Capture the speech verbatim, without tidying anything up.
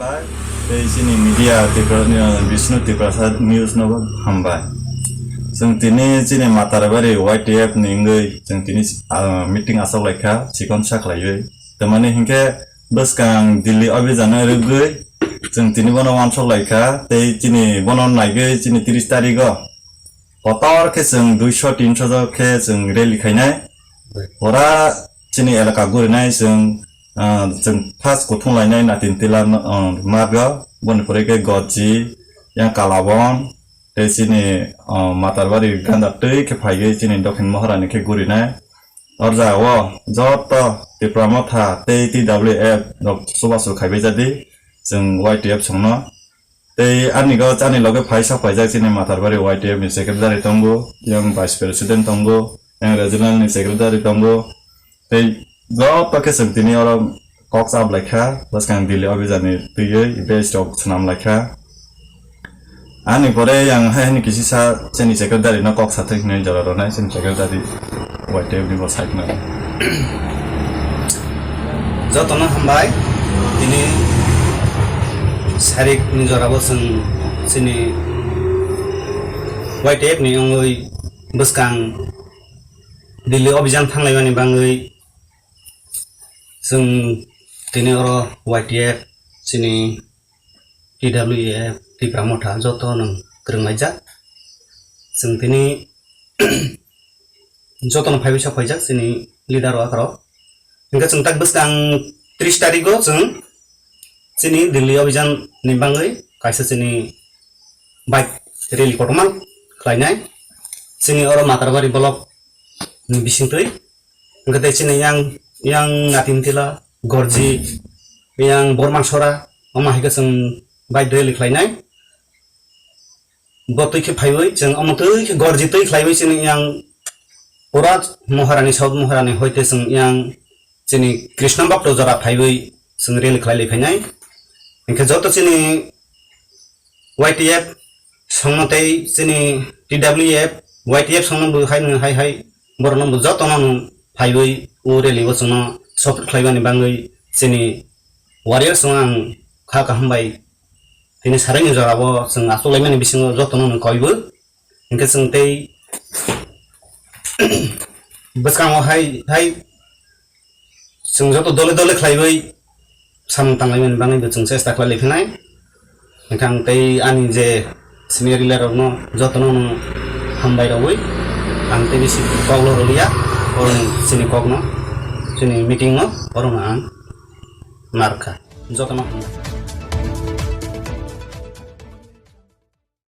Tei chini media Tripura, uh, Bishnu Tiprasa News no hambai. Chwng tini chini Matarabari Y T F ni wngwi chwng tini, uh, meeting asok laikha, chikon sak laiwi. Tamani hinkhe bwskang Delhi obijan rwgwi chwng tini bono wansok laikha, tei chini bono naigwi chini tris tarigo kotor khe chwng duiso tinso khe chwng rally khainai. Pura chini elaka gurinai chwng, ah, chwng first kuthung lainai Natin Tila, ah, margo, boni pore khe Goji, yang Kalabon, tei chini, ah, Matarbari ganda twi khe phaigwi chini Dokhin Moharani khe gurinai. Or jaga o joto Tipra Motha tei T W F rok chubachu khaibai jadi chwng Y T F songno. Tei ani go chani loge phai sak phaijak chini Matarbari Y T F ni secretary tongo, yang vice president tongo, yang regional ni secretary tongo. Tei joto khe chwng tini oro kok chap laikha, bwskang Delhi obijan ni twiwi badge rok swnam laikha. Ani pore yang hai hini kisi sa chini secretary no kok sathai hinwi jora ronai chini secretary Y T F ni bo side no. Jotono hambai, tini sarik ni jora bo chwng chini Y T F ni wngwi bwskang Delhi obijan thanglaimani bangwi chwng tini oro Y T F chini T W F Tipra Motha joto nwng kwrwng laijak. Chwng tini jotono phaiwi sok phaijak chini leader rok akhoro. Hingkhe chwng tak bwskang tris tarigo chwng chini Delhi obijan ni bangwi kaisa chini bike rally kotorma khlainai. Chini oro Matarbari block ni bisingtwi. Hingkhe tei chini yang, yang Natin Tila, Gorji, yang Bormansora, omo hai khe chwng bike rally khlainai. Bo twi khe phaiwi chwng omo twi khe Gorji twi khlaiwi chini yang pura Moharani, South Moharani hoite chwng yang chini Krishna Bapto jora phaiwi chwng rally khlai lai phainai. Hingkhe joto chini Y T F songno tei chini T W F, Y T F songno bo hai, hai, hai, borokno bo jotono nwng phaiwi o rally o chwngno support khlaimani bangwi chini warriors no ang kha kaham bai tini sarini jora bo chwng achuk laimani bisingo jotono nwng koibo. Hingkhe chwng tei bwskango hai, hai chwng joto dole dole khlaiwi samung tanglaimani bagwi bo chwng chesta khlai lai phinai. Hingkhe ang tei ani je senior leader rokno jotono no hambai rogwi ang tei bisi koklo rwliya, oro chini kokno, chini meeting no oro no ang narwkha jotono hambai.